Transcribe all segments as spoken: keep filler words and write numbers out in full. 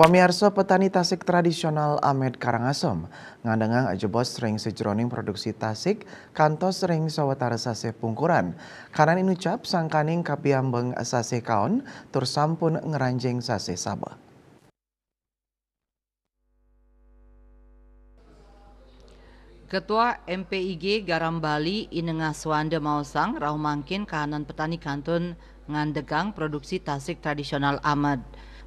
Pamiarsa, petani tasik tradisional Amed Karangasem ngandengang jebos ring sajeroning produksi tasik kantos ring sawatara sasih pungkuran. Kanan inucap sangkaning kapiambeng sasih kaon tur sampun ngranjing sasih sabeh. Ketua M P I G Garam Bali, I Nengah Suwanda maosang, rauh mangkin kahanan petani kantun ngandegang produksi tasik tradisional Amed.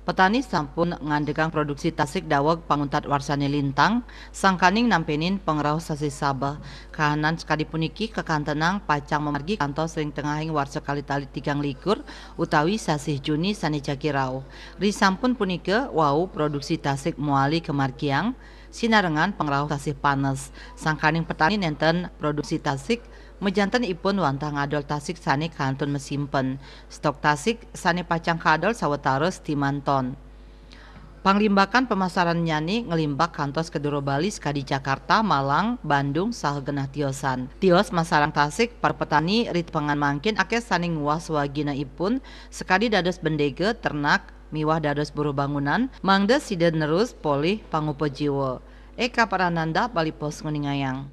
Petani sampun ngandegang produksi tasik daweg panguntat warsane lintang, sangkaning nampenin pangrauh sasih sabeh. Kahanan sakadi puniki kakantenang pacang mamargi kantos ring tengahing warsa kalih tali tigang likur utawi sasih Juni sane jagi rauh. Risampun punika wau produksi tasik mawali kamargiang, sinarengan pangrauh sasih panes. Sangkaning petani nenten produksi tasik, majanten ipun wantah ngadol tasik sane kantun masimpen. Stok tasik sane pacang kaadol sawatara setiman ton. Panglimbakan pamasarannyane nglimbak kantos ka dura Bali sakadi Jakarta, Malang, Bandung, saha genah tiosan. Tios masarang tasik para petani ri tepengan mangkin akeh sane nguwah swaginaipun sakadi dados bendega, ternak, miwah dados buruh bangunan, mangda sida nerus polih pangupa jiwa. Eka Prananda, Bali Post, nguningayang.